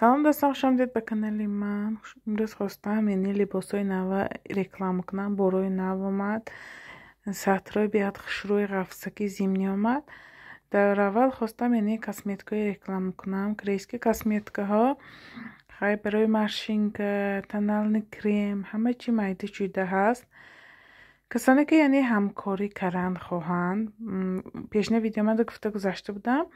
Салом дӯстон, хуш омадед ба канали ман. Имрӯз хостам яъне либосҳои нава реклама кунам. Борои нав омад, сатрои беҳад хушрӯи ғафсаки зимний омад. Дар аввал хостам яъне косметикаҳои реклама кунам. Корейский косметикаҳо хай барои морщинка, тональный крем, ҳама чи майда чӯйда ҳаст. Касоне ки яъне ҳамкорӣ кардан хоҳанд, пешина видеомада гуфта гузашта будам.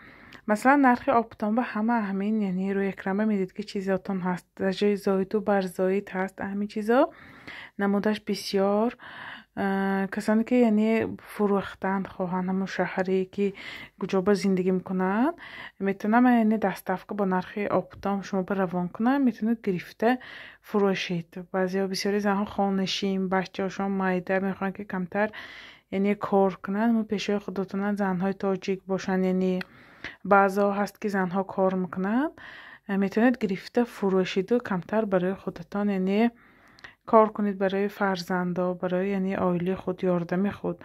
Масалан, нархи оптомба ҳама ҳамин яъне рӯи экранба медид, ки чизотон ҳаст. Даже зоиду барзоид ҳаст, ҳамин чизо намудаш бисёр. Касоне ки яъне фурӯхтан хоҳанд, ҳамон шаҳре ки куҷоба зиндагӣ мекунанд, метавонам яъне доставка бо нархи оптом шумо ба равон кунам, метавонед гирифта фурӯшед. Баъзеҳо, бисёри занҳо хонашин, бачаҳошон майда, мехоҳанд, ки камтар яъне кор кунанд. Ҳамон пешои худотонанд, занҳои тоҷик бошанд, яъне баъзеҳо ҳаст, ки занҳо кор мекунанд, метавонед гирифта фурӯшиду камтар барои худатон яъне кор кунед, барои фарзандо, барои яъне оилаи худ, ёрдами худ.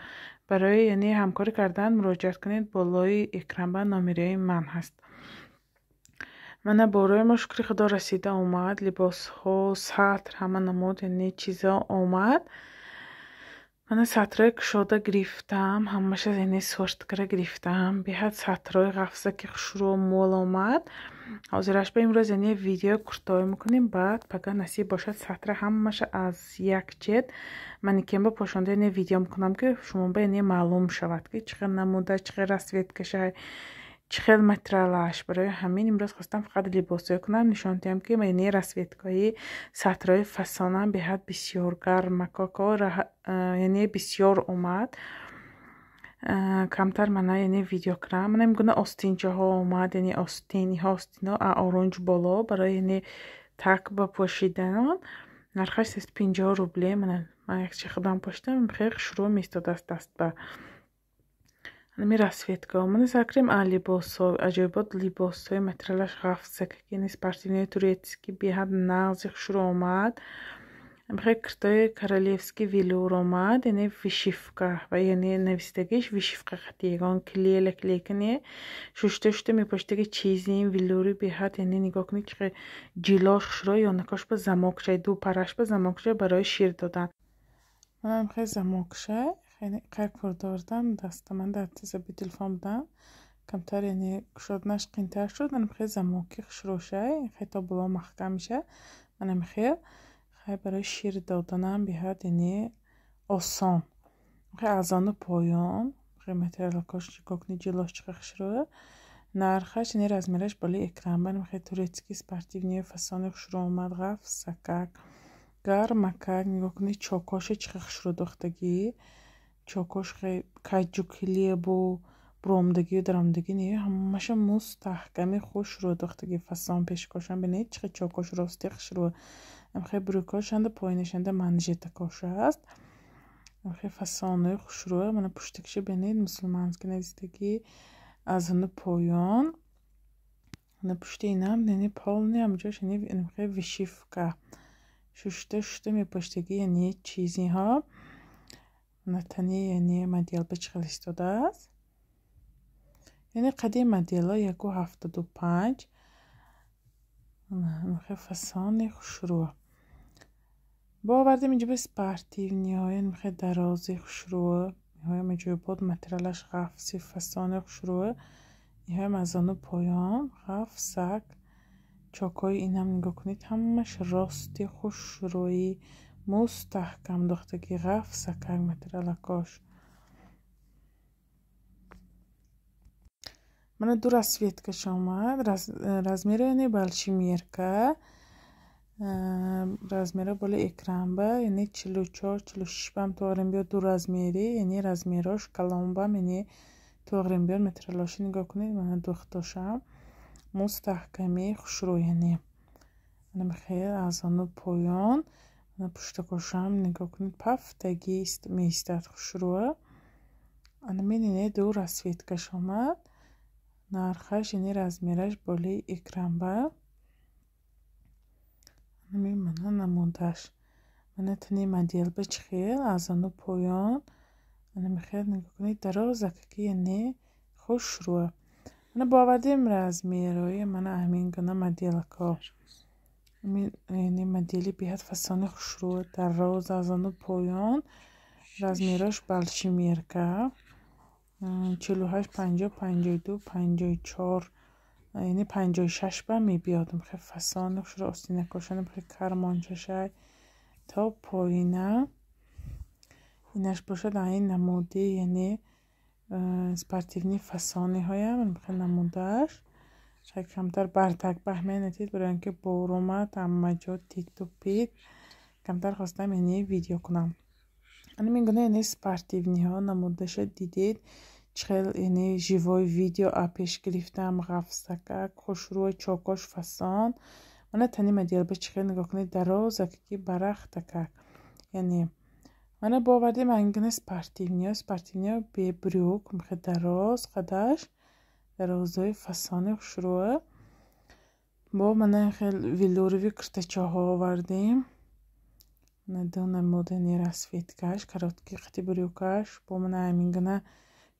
Барои яъне ҳамкорӣ кардан муроҷиат кунед, болои экранба номерои ман ҳаст. Мана борои мо, шукри Худо, расида омад, либосҳо, сатр, ҳама намуд яъне чизо омад. Мана сатрҳои кушода гирифтам, ҳамаша яъне сорткара гирифтам. Беҳад сатрҳои ғафсаки хушрӯ мол омад. Ҳозираш ба имрӯз яъне видео куртоӣ мекунем, баъд пага насиб бошад, сатра ҳамаша аз як чет манекенба пошонда яъне видео мекунам, ки шумо ба яъне маълум шавад, ки чӣ хел намуда, чӣ хел расцветкаша, чӣ хел материалаш. Барои ҳамин имрӯз хостам фақат либосҳое кунам, нишон диҳам, ки яъне расцветкаҳои сатрҳои фасонам беҳад бисёр гармакоко яъне бисёр омад. Камтар мана яъне видео кунам. Мана имгуна остинчаҳо омад, яъне остин, иҳо остинҳо оранҷ боло барои яъне так ба пӯшидан. Нархаш 350 рубле. Мана ман якчи худам пӯшидам, хеле хушрӯ меистодааст даст ба. Ҳамин расцветкаҳо. Мана сар кардем либосҳо, аҷоибот либосҳои материалаш ғафсак, яъне спортивный турецкий беҳад нағзи хушрӯ омад. Хеле киртои королевский велюр омад, яъне вышивка ва яъне нависдагиш вышивка хати ягон клея клейка не, шушта шушта мепошидаги чизин велюри беҳад, яъне нигоҳ кунед, чӣ хел ҷилош хушрӯ, ёнакош ба замокча, ду параш ба замокча барои шир додан. Манам хеле замокша, хеле қайр курдордам, даста ман дар тизаби телефон будам. Камтар яъне кушоданаш қиинтар шуд. Манам хеле замоки хушрӯшай, хеле то боло маҳкам меша. Манам хел хай барои шир доданам беҳад яъне осон. Хеле аз ону поён, хеле материалакош нигоҳ кунед, ҷилош чӣ қадр хушрӯ. Нархаш, яъне размераш болои экран. Манам хеле турецкий спортивный фасони хушрӯ омад, ғафсакак, гармакак. Нигоҳ кунед, чокоша чӣ қадр хушрӯ духтагӣ. Чокош хеле каҷукилебу буромдагию даромдагӣ не, ҳамаша мустаҳками хушрӯ духтагӣ фасон. Пешкошам бинед, чӣ қадр чокош рости хушрӯ. Хеле брюкошанда поинашанда манжетакош аст. Хеле фасонои хушрӯ. Мана пуштакша бинед, мусулманский нависдагӣ аз ону поён. Мана пушти инам яъне полный ҳамҷош яъне хеле вышивка. Шушта шушта мепоштагӣ яъне чизиҳо. Мана тани яъне моделба чӣ хел истодааст. Яъне қади моделҳо 1,75. Хеле фасони хушрӯ. Бо овардем инҷо ба спортивныйҳо, яъне хеле дарози хушрӯ. Иҳоям аҷоибот, материалаш ғафси фасони хушрӯ. Иҳоям аз ону поён ғафсак. Чокҳои инам нигоҳ кунед, ҳамаш рости хушрӯи мустаҳкам духтагӣ, ғафсакак материалакош. Мана ду расцветкаш омад. Размеро яъне большой мерка. Размеро болои экранба, яъне 44, 46 бам тоғрим биёд, ду размери, яъне размерош калонбам, яъне тоғрим биёд, материалоши нигоҳ кунед, мана духтошам мустаҳками хушрӯ яъне. Мана хел аз ону поён, мана пуштакошам нигоҳ кунед, пафтагӣ меистад хушрӯ. Ана мебинед, ду расцветкаш омад. Нархаш, яъне размераш болои экранба. Мана намудаш. Мана тани моделба чӣ хел аз ону поён. Ана мехел нигоҳ кунед, дарозакаки яъне хушрӯ. Мана бовардем размерои мана ҳамин гуна моделка. Яъне модели беҳад фасони хушрӯ, дароз аз ону поён, размерош большой мерка 48, 50, 52, 54, яъне 56 ба мебиёд. Хеле фасони хушрӯ, остинакошон хеле кармончашай то поина. Инаш бошад айн намуди, яъне спортивный фасониҳоям хеле намудааш. Хеле камтар бардак баҳмият натид, барои он ки бор омад, ҳама ҷо титу пит. Камтар хостам, яъне видео кунам. Ана ин гуна, яъне спортивныйҳо намудаша дидед, чӣ хел, яъне живой видео пеш гирифтам, ғафсакак, хушрӯ, чокош фасон. Мана тани моделба чӣ хел, нигоҳ кунед, дарозак ки барахтакак. Яъне мана бовардем ин гуна спортивныйҳо, спортивныйҳо бе брюк, хеле дароз қадаш, дарозои фасони хушрӯ. Бо мана хел велюровый куртачаҳо овардем. Мана ду намуд, яъне расцветкаш, короткий қати брюкаш. Бо мана ҳамин гуна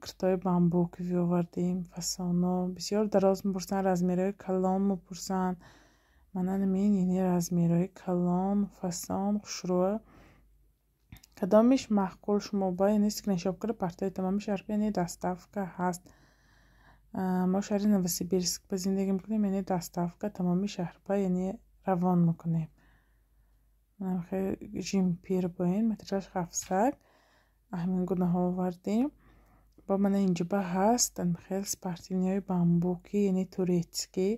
куртаҳои бамбуковый овардем, фасоно. Бисёр дароз мепурсанд, размерҳои калон мепурсанд. Мана ҳамин, яъне размерҳои калон, фасон, хушрӯ. Кадомиш маъқул шумо ба, яъне скриншот карда партои, тамоми шаҳрба, яъне доставка ҳаст. Мо шаҳри Новосибирск ба зиндагӣ мекунем, яъне доставка тамоми шаҳрба, яъне равон мекунем. Жемпир боин, материалаш ғафсак, ҳамин гунаҳо овардем. Бо мана инҷоба ҳаст хел спортивныйҳои бамбукӣ, яъне турецкий,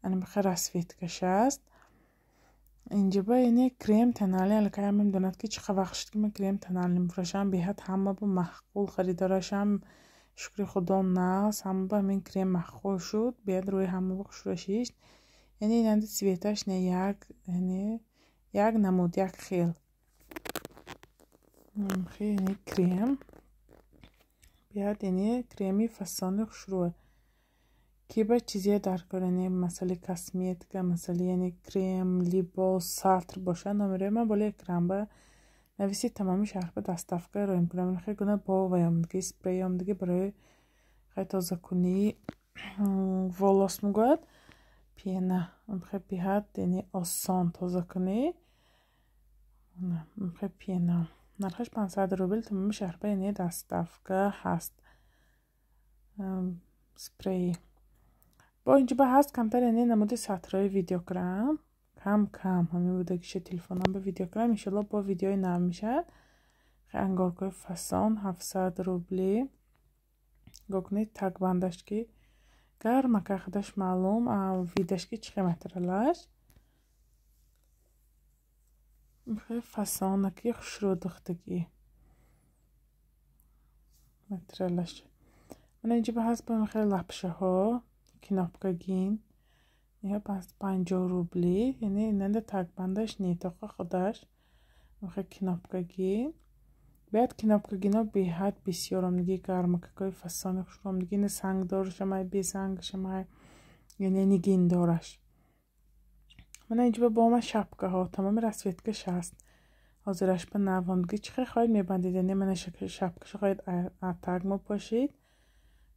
анамихел расцветкаш аст. Инҷоба, яъне крем тональный, аллакай ҳама медонад, ки чӣ қадр вақт шуд, ки ман крем тональный мефурӯшам, беҳад ҳама бо маъқул, харидорашам, шукри худо, нағз, ҳама ба ҳамин крем маъқул шуд, беҳад рӯи ҳама бо хушрӯ шишт. Яъне инанди цветаш не як, яъне як намуд, як хел. Яъне крем беҳад, яъне креми фасони хушрӯ. Ки ба чизе дар кор, яъне масъалаи косметика, масъалаи, яъне крем, либос, сатр бошад, номерои ман болои экран ба нависед, тамоми шаҳрба доставка роҳ мекунам. Хеле гуна бо ваёмдиги спрей омдиги барои хеле тозакунии волос мегӯяд, пена, хеле беҳад, яъне осон тозакунӣ, хеле пена. Нархаш 500 рубл, тамоми шаҳрба, яъне доставка ҳаст. Спрей. Бо инҷоба ҳаст камтар, яъне намуди сатрҳои видео кунам. Кам кам ҳамин будагиша телефонам ба видео кунам, иншоалло бо видеои нав мешавад. Ангоркҳои фасон 700 рубли. Нигоҳ кунед такбандаш ки гармака, худаш маълум, видаш ки чӣ хел материалаш. Хеле фасонаки хушрӯ духтагӣ материалаш. Мана инҷоба ҳаст бо хеле лапшаҳо, кнопкагин. Иҳо 50 рубли, яъне инанда такбандаш не, тоқа худаш. Хеле кнопкагин. Беҳад кнопкагино беҳад бисёр омдиги, гармакакҳои фасони хушрӯ омдиги, ина сангдорашамай, бесангашамай, яъне нигиндораш. Мана инҷоба бо омад шапкаҳо, тамоми расцветкаш ҳаст. Ҳозираш ба нав омдиги, чӣ хел хоҳед мебандед, яъне мана шапкаша хоҳед атак мепошед,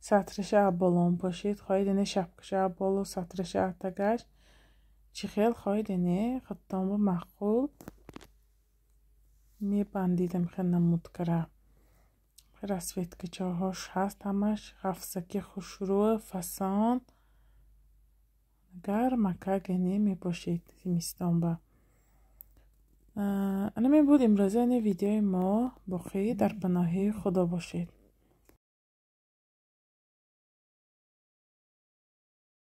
сатраша боло мепошед, хоҳед, яъне шапкаша боло, сатраша атагаш, чӣ хел хоҳед, яъне худтон ба маъқул мебандид, хел намуд кара. Расцветкачаҳош ҳаст ҳамаш, ғафсаки хушрӯ, фасон, гармакак, яъне мепошед зимистонба. Ана ин буд имрӯза, яъне видеои мо. Боқӣ дар паноҳи Худо бошед.